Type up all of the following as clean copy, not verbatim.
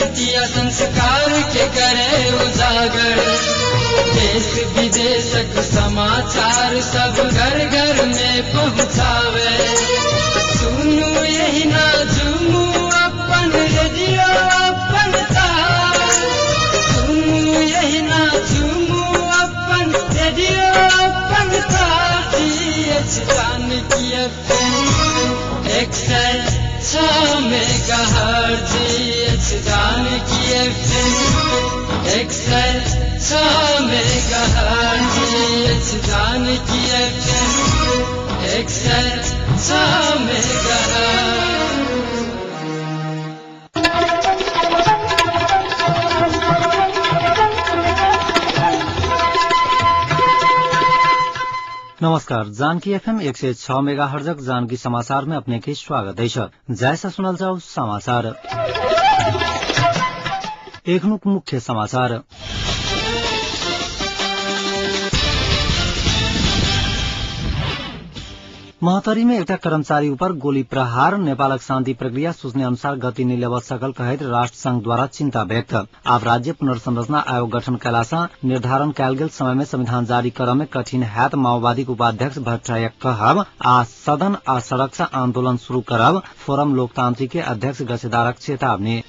संस्कृति आ संस्कार के करे उजागर। देश विदेशक समाचार सब घर घर में पहुँचावे। सुनू यही ना झूमू अपन रेडियो अपन तार। सुनू यही ना झूमू अपन रेडियो अपन तार। Janaki FM 106 megahertz. Janaki FM 106 megahertz. Janaki FM 106 megahertz. नमस्कार, जानकी एफएम 106 मेगाहर्जक जानकी समाचार में अपने के स्वागत है। जैसा सुनल जाओ समाचार। एखनुक मुख्य समाचार। महोत्तरी में एउटा कर्मचारी उपर गोली प्रहार। नेपालक शान्ति प्रक्रिया सोच्ने अनुसार गति नै लेब सकल कहैत राष्ट्र संघद्वारा चिन्ता व्यक्त। आब राज्य पुनर्संरचना आयोग गठन कयलासँ निर्धारण कयल गेल समय में संविधान जारी करऽ में कठिन हैत माओवादीक उपाध्यक्ष भट्टराईक कहब। आ सदन आ सड़क सँ आंदोलन शुरू करब फोरम लोकतांत्रिक के अध्यक्ष गच्छेदारक चेतावनी।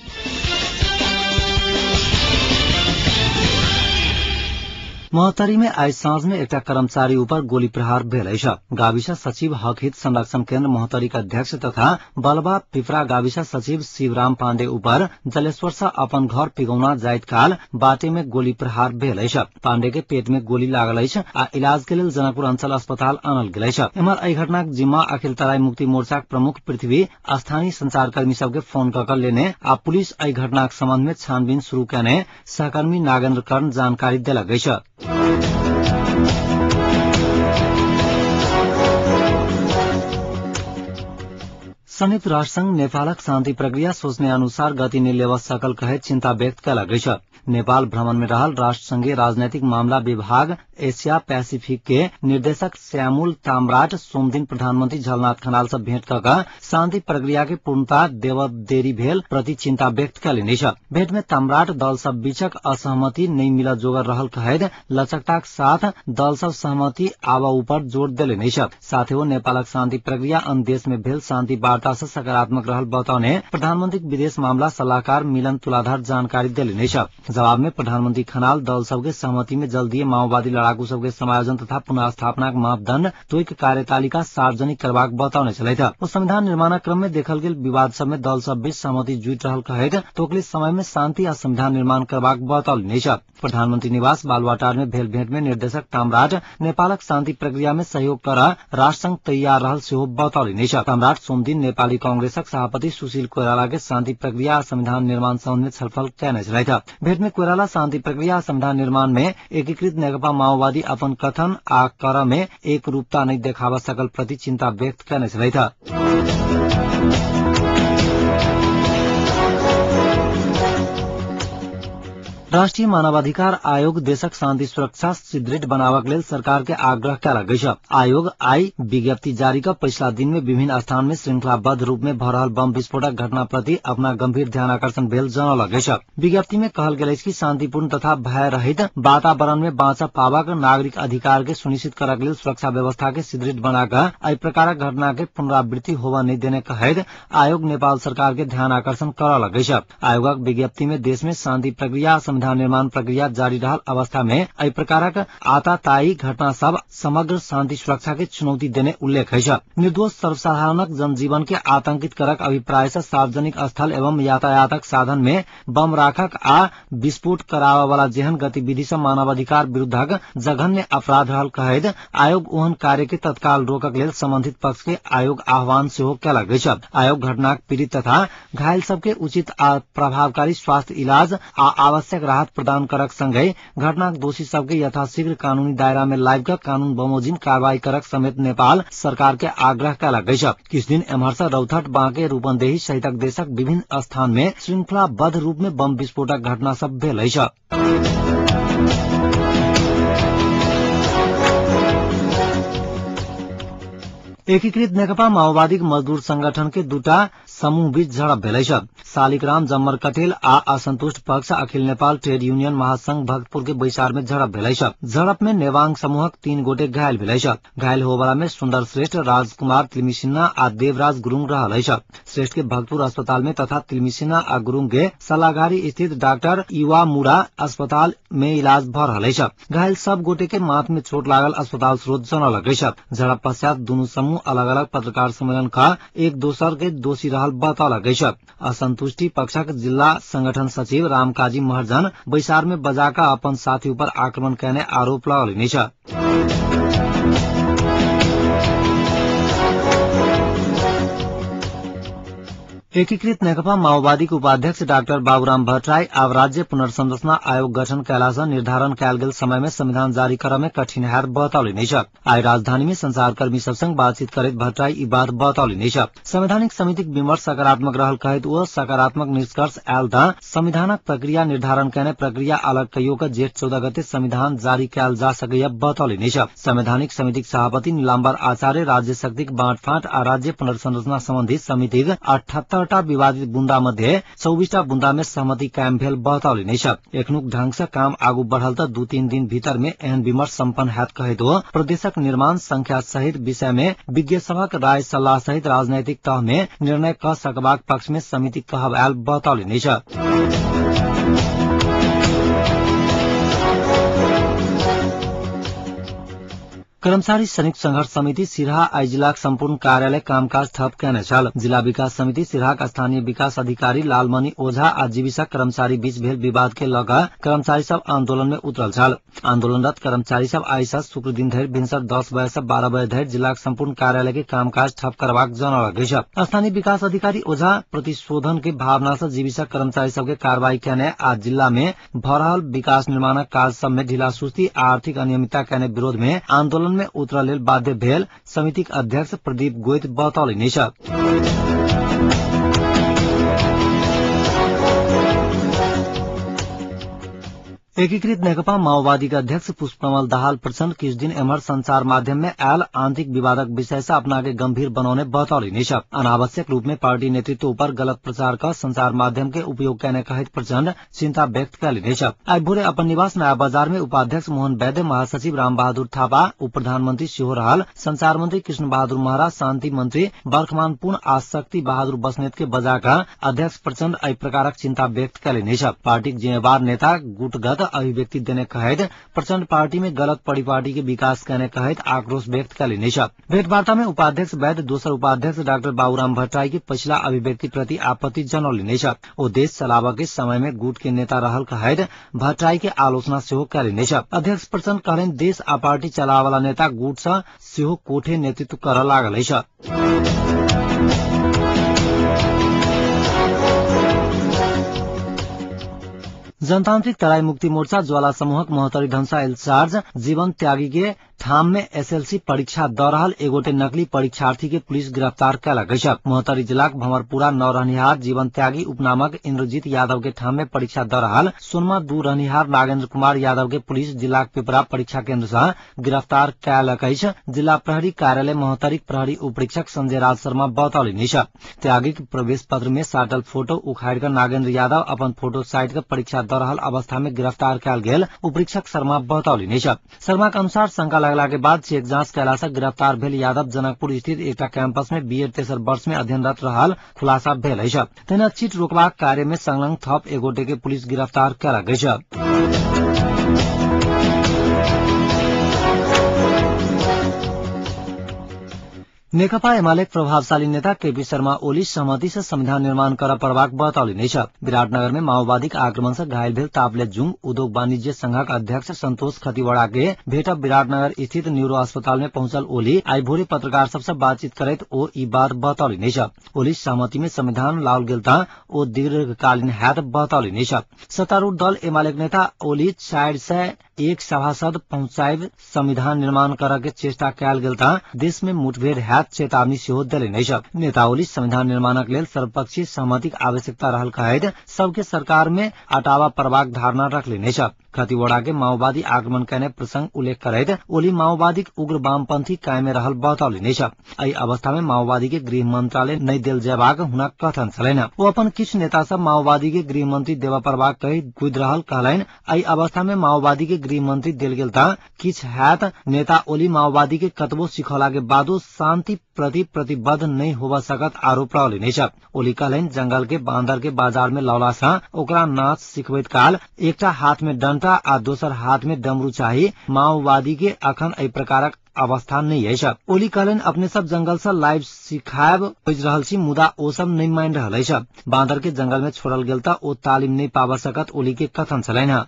महोत्तरी में आइ साँझ में एकटा कर्मचारी ऊपर गोली प्रहार भेल अछि। गाविस सचिव हक हित संरक्षण केन्द्र महोत्तरीक अध्यक्ष तथा बलबा पिपरा गाविस सचिव शिवराम पाण्डे ऊपर जलेश्वर से अपन घर पिगौना जाइत काल बाटे में गोली प्रहार भेल अछि। पाण्डे के पेट में गोली लागल अछि आ इलाज के लेल जनकपुर अंचल अस्पताल आनल गेल अछि। एम्हर एहि घटनाक जिम्मा अखिल तराई मुक्ति मोर्चाक प्रमुख पृथ्वी स्थानीय संचारकर्मी सबके फोन कऽ के लेने आ पुलिस एहि घटनाक सम्बन्ध में छानबीन शुरू कयने सहकर्मी नागेन्द्र कर्ण जानकारी देलक अछि। संयुक्त राष्ट्र संघ नेपालक शान्ति प्रक्रिया सोचने अनुसार गति नै लेब सकल कहैत चिन्ता व्यक्त कयलक अछि। नेपाल भ्रमण में रहल राष्ट्र संघीय राजनैतिक मामला विभाग एशिया पैसिफिक के निर्देशक श्यामुल ताम्राट सोमदिन प्रधानमंत्री झलनाथ खनाल से भेंट कऽ के शान्ति प्रक्रिया के पूर्णता देव देरी भेल प्रति चिन्ता व्यक्त कयलनि अछि। भेंट में ताम्राट दल सब बीचक असहमति नै मिल जोगर रहल कहैत लचकताक साथ दल सब सहमति आवा ऊपर जोर देलनि अछि। साथे ओ नेपालक शान्ति प्रक्रिया अन्य देश में भेल शान्ति वार्ता से सकारात्मक रहल बतौने प्रधानमंत्री विदेश मामला सलाहकार मिलन तुलाधर जानकारी देलनि अछि। जवाब में प्रधानमंत्री खनाल दल सबके सहमति में जल्दीए माओवादी लड़ाकू सबके समायोजन तथा पुनर्स्थापनाक मापदण्ड तोइक कार्यतालिका सार्वजनिक करबाक बतौने छलथि। ओ संविधान निर्माणक क्रम में देखल गेल विवाद सब में दल सब बीच सहमति जुटि रहल कहैत तोकले समय में शान्ति आ संविधान निर्माण करबाक बतौलनि अछि। प्रधानमंत्री निवास बालुवाटार में भेल भेंट में निर्देशक ताम्राट नेपालक शान्ति प्रक्रिया में सहयोग कर राष्ट्रसंघ तैयार रहल सेहो बतौलनि अछि। ताम्राट सोमदिन नेपाली कांग्रेसक सभापति सुशील कोइराला के शान्ति प्रक्रिया आ संविधान निर्माण सम्बन्ध में छलफल कयने छलथि। भेंट में कोइराला शान्ति प्रक्रिया संविधान निर्माण में एकीकृत नेकपा माओवादी अपन कथन आ कर में एक रूपता नहीं देखावा सकल प्रति चिन्ता व्यक्त कयने छलथि। राष्ट्रिय मानवाधिकार आयोग देशक शान्ति सुरक्षा सुदृढ़ बनावक लेल सरकार के आग्रह कयलक अछि। आयोग आई विज्ञप्ति जारी क पछिला दिन में विभिन्न स्थान में श्रृंखलाबद्ध रूप में भ रहल बम विस्फोटक घटना प्रति अपना गंभीर ध्यानाकर्षण भेल जनौलक अछि। विज्ञप्ति में कहल गेल अछि कि शान्तिपूर्ण तथा भय रहित वातावरण में बाँच पाबाक नागरिक अधिकार के सुनिश्चित करक लेल सुरक्षा व्यवस्था के सुदृढ़ बनाकर एहि प्रकारक घटना के पुनरावृत्ति होबय नहि देने कहैत आयोग नेपाल सरकार के ध्यानाकर्षण करलक अछि। आयोगक विज्ञप्ति में देश में शान्ति प्रक्रिया निर्माण प्रक्रिया जारी रहल अवस्था में एहि प्रकारक आताताई घटना सब समग्र शान्ति सुरक्षा के चुनौती देने उल्लेख अछि। निर्दोष सर्वसाधारणक जनजीवन के आतंकित करक अभिप्राय से सार्वजनिक स्थल एवं यातायातक साधन में बम राखक आ विस्फोट कराबऽ वाला जेहन गतिविधि से मानवाधिकार विरूद्धक जघन्य अपराध रहल कहैत आयोग ओहन कार्य के तत्काल रोकक लेल संबंधित पक्ष के आयोग आह्वान सेहो कयलक अछि। आयोग घटनाक पीड़ित तथा घायल सबके उचित आ प्रभावकारी स्वास्थ्य इलाज आ आवश्यक राहत प्रदान करक संगहि घटनाक दोषी सबके यथाशीघ्र कानूनी दायरा में लाबि कऽ कानून बमोजिम कार्रवाई करक समेत नेपाल सरकार के आग्रह कयलक अछि। किछु दिन एम्हर सँ रौतहट, बांके, रूपन्देही सहितक देशक विभिन्न स्थान में श्रृंखलाबद्ध रूप में बम विस्फोटक घटना सब भेल अछि। एकीकृत नेकपा माओवादी मजदूर संगठन के दूटा समूह बीच झड़प भेल अछि। शालिग्राम जम्मर कटेल आ असंतुष्ट पक्ष अखिल नेपाल ट्रेड यूनियन महासंघ भक्तपुर के बैसार में झड़प भेल अछि। झड़प में नेवांग समूहक 3 गोटे घायल भेल अछि। घायल होबला में सुन्दर श्रेष्ठ, राजकुमार तिलमिसिन्हा आ देवराज गुरूङ रहल अछि। श्रेष्ठ के भक्तपुर अस्पताल में तथा तिलमिसिन्हा आ गुरूङ के सलाघारी स्थित डाक्टर इवामुरा अस्पताल में इलाज भ रहल अछि। घायल सब गोटे के माथ में चोट लागल अस्पताल स्रोत जनौलक अछि। झड़प पश्चात दुनू समूह अलग अलग पत्रकार सम्मेलन क एक दोसर के दोषी रहल बतौलक अछि। असंतुष्टि पक्षक जिला संगठन सचिव रामकाजी महर्जन बैसार में बजाकर अपन साथी ऊपर आक्रमण करने आरोप लगौलनि अछि। एकीकृत नेकपा माओवादी के उपाध्यक्ष डाक्टर बाबूराम भट्टराई आब राज्य पुनर्संरचना आयोग गठन कयला सँ निर्धारण कयल गेल समय में संविधान जारी करय में कठिन हैत बतौलनि अछि। आइ राजधानी में संचारकर्मी सब संग बातचीत करैत भट्टराई ई बात बतौलनि अछि। संवैधानिक समितिक विमर्श सकारात्मक रहल कहैत ओ सकारात्मक निष्कर्ष आयल त संविधानक प्रक्रिया निर्धारण कयने प्रक्रिया अलग कइयो क जेठ 14 गते संविधान जारी कयल जा सकैया बतौलनि अछि। संवैधानिक समितिक सभापति नीलाम्बर आचार्य राज्य शक्तिक बाँटफाँट आ राज्य पुनर्संरचना सम्बन्धी समितिक 78 विवादित बुंदा मध्ये 24टा बुंदा में सहमति कायम भेल बतौलनि अछि। एखनुक ढंग से काम आगू बढ़ल त 2-3 दिन भीतर में एहन विमर्श सम्पन्न हैत कहैत ओ प्रदेशक निर्माण संख्या सहित विषय में विज्ञ सभक राय सल्लाह सहित राजनैतिक तह में निर्णय क सकबाक पक्ष में समिति कहब आयल बतौलनि अछि। कर्मचारी संयुक्त संघर्ष समिति सिरहा आई जिलाक सम्पूर्ण कार्यालय कामकाज ठप कयने छल। जिला विकास समिति सिरहाक स्थानीय विकास अधिकारी लालमणि ओझा आ जीविसा कर्मचारी बीच भेल विवाद के लऽ कऽ कर्मचारी सब आंदोलन में उतरल छल। आंदोलनरत कर्मचारी सब आई सँ शुक्र दिन धरि भिनसर 10 बजे से 12 बजे धरि जिलाक सम्पूर्ण कार्यालय के कामकाज ठप करबाक जनौलक अछि। स्थानीय विकास अधिकारी ओझा प्रतिशोधन के भावना से जीविसा कर्मचारी सबके कार्रवाई कयने आ जिला में भऽ रहल विकास निर्माणक काज सब में ढीला सुस्ती आ आर्थिक अनियमितता कयने विरोध में आंदोलन में उतरल लेल बाध्य भेल समितिक अध्यक्ष प्रदीप गोइत बतौलनि अछि। एकीकृत नेकपा माओवादी के अध्यक्ष पुष्पकमल दाहाल प्रचण्ड किछु दिन एम्हर संचार माध्यम में आयल आंतरिक विवादक विषय से अपना के गंभीर बनौने बतौलनि अछि। अनावश्यक रूप में पार्टी नेतृत्व ऊपर गलत प्रचार क संचार माध्यम के उपयोग कयने कहैत प्रचण्ड चिंता व्यक्त कयलनि अछि। आइ भोरे अपन निवास नया बाजार में उपाध्यक्ष मोहन वैद्य, महासचिव राम बहादुर थापा, उप प्रधानमंत्री सेहो रहल संचार मंत्री कृष्ण बहादुर महरा, शांति मंत्री बर्खमान पुन आ शक्ति बहादुर बस्नेत के बजाकऽ अध्यक्ष प्रचण्ड एहि प्रकारक चिंता व्यक्त कयलनि अछि। पार्टीक जिम्मेवार नेता गुटगत अभिव्यक्ति देने कहैत प्रचण्ड पार्टी में गलत परिपाटी के विकास करने कहैत आक्रोश व्यक्त कयलनि अछि। भेंटवार्ता में उपाध्यक्ष वैद्य दोसर उपाध्यक्ष डाक्टर बाबूराम भट्टराई के पछिला अभिव्यक्ति प्रति आपत्ति जनौलनि अछि। ओ देश चलाबऽ के समय में गुट के नेता रहल कहैत भट्टराई के आलोचना सेहो कयलनि अछि। अध्यक्ष प्रचण्ड कहलनि देश आ पार्टी चलाबऽ नेता गुट सँ सेहो कोठे नेतृत्व करऽ लागल अछि। जनतांत्रिक तराई मुक्ति मोर्चा ज्वाला समूहक महोत्तरी धनसा इंचार्ज जीवन त्यागी के ठाम में एसएलसी परीक्षा द रहल एगोटे नकली परीक्षार्थी के पुलिस गिरफ्तार कयलक अछि। महोत्तरी जिलाक भंवरपुरा 9 रहनिहार जीवन त्यागी उपनामक इंद्रजीत यादव के ठाम में परीक्षा द रहल सोनमा 2 रहनिहार नागेन्द्र कुमार यादव के पुलिस जिलाक पिपरा परीक्षा केन्द्र सँ गिरफ्तार कयलक अछि। जिला प्रहरी कार्यालय महोत्तरीक प्रहरी उपरीक्षक संजय राज शर्मा बतौलनि अछि। त्यागीक प्रवेश पत्र में साटल फोटो उखाड़ि कऽ नागेन्द्र यादव अपन फोटो साइट के परीक्षा द रहल अवस्था में गिरफ्तार कयल गेल उपरीक्षक शर्मा बतौलनि अछि। शर्मा के अनुसार शंका लगला के बाद चेक जांच कयला से गिरफ्तार भेल यादव जनकपुर स्थित एकटा कैंपस में बीएड तेसर वर्ष में अध्ययनरत रहल खुलासा भेल अछि। तहिना चिट रोकबाक कार्य में संलग्न थप एगोटे के पुलिस गिरफ्तार कयलक अछि। नेकपा एमाले प्रभावशाली नेता केपी शर्मा ओली सहमति से संविधान निर्माण कर पड़बाक बतौलनि अछि। विराटनगर में माओवादीक आक्रमण से घायल भेल ताप्लेजुङ उद्योग वाणिज्य संघक अध्यक्ष संतोष खतिवड़ा के भेट विराटनगर स्थित न्यूरो अस्पताल में पहुंचल ओली आई भोरे पत्रकार सबसे बातचीत करैत ओ ई बात बतौलनि अछि। ओली सहमति में संविधान लाओल गेल त ओ दीर्घकालीन हैत बतौलनि अछि। सत्तारूढ़ दल एमाले नेता ओली 401 सभासद पहुंचाबि संविधान निर्माण करऽ के चेष्टा कयल गेल त देश में मुठभेड़ हैत चेतावनी सेहो देलनि अछि। नेता ओली संविधान निर्माणक लेल सर्वपक्षीय सहमतिक आवश्यकता रहल कहैत सबके सरकार में अटावा पड़बाक धारणा रखलनि अछि। खतिवड़ा के माओवादी आक्रमण केने प्रसंग उल्लेख करैत ओली माओवादीक उग्र वामपंथी कायमे रहल बतौलनि अछि। एहि अवस्था में माओवादी के गृह मंत्रालय नहि देल जेबाक हुनक कथन छलनि। ओ अपन किछु नेता सब माओवादी के गृह मंत्री देबऽ पड़बाक कहि कुदि रहल कहलनि। एहि अवस्था में माओवादी के गृह मंत्री देल गेल त किछु हैत। नेता ओली माओवादी के कतबो सिखौला के बादो शांति प्रति प्रतिबद्ध नहि होबऽ सकत आरोप लगौलनि अछि। ओली कहलनि जंगल के बांदर के बाजार में लौला सँ ओकरा नाच सिखबैत काल एकटा हाथ में डंटा आ दोसर हाथ में डमरू चाही। माओवादी के अखन एहि प्रकारक अवस्था नहि अछि। ओली कहलनि अपने सब जंगल से लाइव सिखायब खोजि रहल छी, मुदा ओ सब नहि मानि रहल अछि। बांदर के जंगल में छोड़ल गेल त ओ तालीम नहि पाबऽ सकत, ओली के कथन छलनि।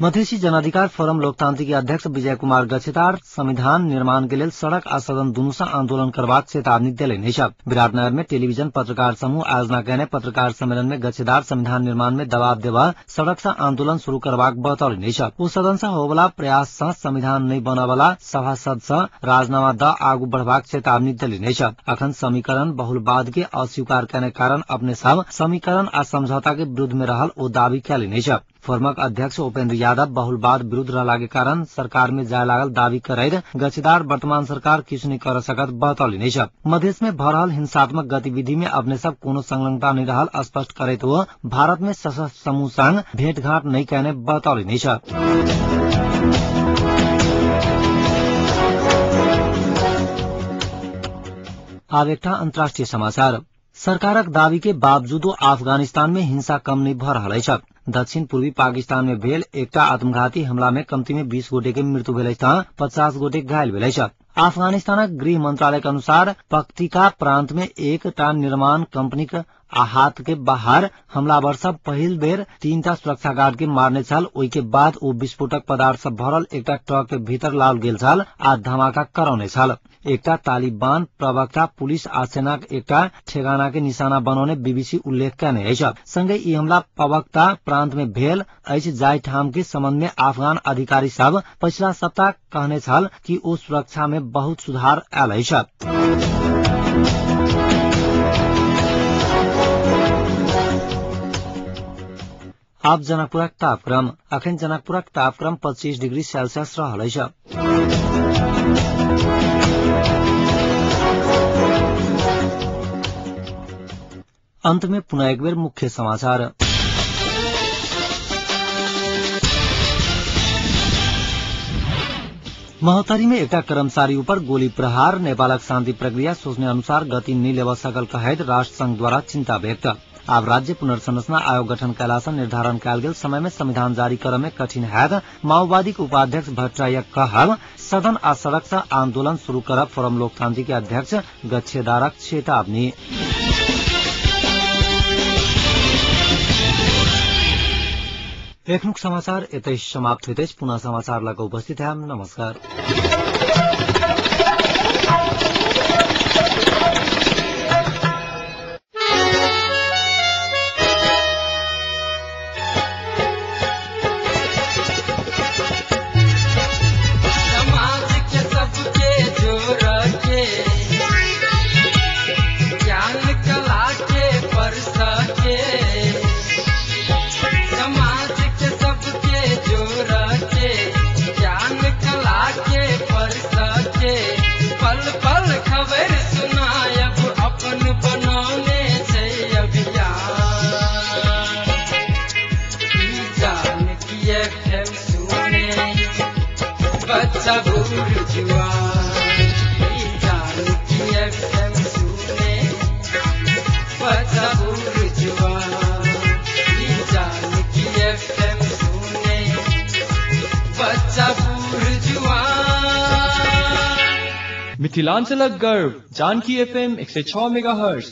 मधेसी जनाधिकार फोरम लोकतांत्रिक के अध्यक्ष विजय कुमार गच्छेदार संविधान निर्माण के लेल सड़क आ सदन दुनू सँ आंदोलन करबाक चेतावनी देलनि अछि। विराटनगर में टेलीविजन पत्रकार समूह आयोजना केने पत्रकार सम्मेलन में गच्छेदार संविधान निर्माण में दबाव देवा सड़क सँ आंदोलन शुरू करबाक बतौलनि अछि। ओ सदन सँ होवला प्रयास सँ संविधान नहि बनवला सभासद सँ राजीनामा द आगू बढ़बाक चेतावनी देलनि अछि। अखन समीकरण बहुलवाद के अस्वीकार केने कारण अपने सब समीकरण आ समझौता के विरुद्ध में रहल ओ दावी कयलनि अछि। फोरमक अध्यक्ष उपेन्द्र यादव बहुलवाद विरुद्ध रहला के कारण सरकार में जाय लागल दावी करैत गच्छेदार वर्तमान सरकार किछु नहि कर सकत बतौलनि अछि। मधेश में भऽ रहल हिंसात्मक गतिविधि में अपने सब कोनो संलग्नता नहि रहल स्पष्ट करैत ओ भारत में सशस्त्र समूह संग भेंटघाट नहि कयने बतौलनि अछि। आब एकटा अंतर्राष्ट्रीय समाचार। सरकारक दावी के बावजूदो अफगानिस्तान में हिंसा कम नहि भऽ रहल अछि। दक्षिण पूर्वी पाकिस्तान में भेल एकटा आत्मघाती हमला में कम्ती में 20 गोटे के मृत्यु भेल अछि त 50 गोटे घायल भेल अछि। अफगानिस्तानक गृह मंत्रालय के अनुसार पक्तिका प्रांत में एकटा निर्माण कंपनी के आहात के बाहर हमलावर सब पहिल बेर 3टा सुरक्षा गार्ड के मारने छल। ओहि के बाद ओ विस्फोटक पदार्थ सब भरल एकटा ट्रक के भीतर लाओल गेल छल आ धमाका करौने छल। एकटा तालिबान प्रवक्ता पुलिस आ सेनाक एकटा ठेगाना के निशाना बनौने बीबीसी उल्लेख कयने अछि। संगे ई हमला प्रवक्ता प्रांत में भेल अछि, जाहि ठाम के संबंध में अफगान अधिकारी सब पछिला सप्ताह कहने छल कि ओ सुरक्षा में बहुत सुधार आयल अछि। आब जनकपुरक तापक्रम। अखन जनकपुरक तापक्रम 25 डिग्री सेल्सियस रहल अछि। अंत में पुनः एक बेर मुख्य समाचार। महोत्तरी में एकटा कर्मचारी ऊपर गोली प्रहार। नेपालक शांति प्रक्रिया सोचने अनुसार गति नहि लेबऽ सकल कहैत राष्ट्र संघ द्वारा चिंता व्यक्त। आब राज्य पुनर्संरचना आयोग गठन कयला सँ निर्धारण कयल गेल समय में संविधान जारी करय में कठिन हैत। माओवादी के उपाध्यक्ष भट्टराईक कहब सदन आ सड़क सँ आंदोलन शुरू करब फोरम लोकतांत्रिक के अध्यक्ष गच्छेदारक चेतावनी। एखनुक समाचार एतै समाप्त होइत अछि। पुनः समाचार लऽ कऽ उपस्थित हैब। नमस्कार। मिथिलांचलक गर्व जानकी एफएम 106 मेगाहर्ट्ज।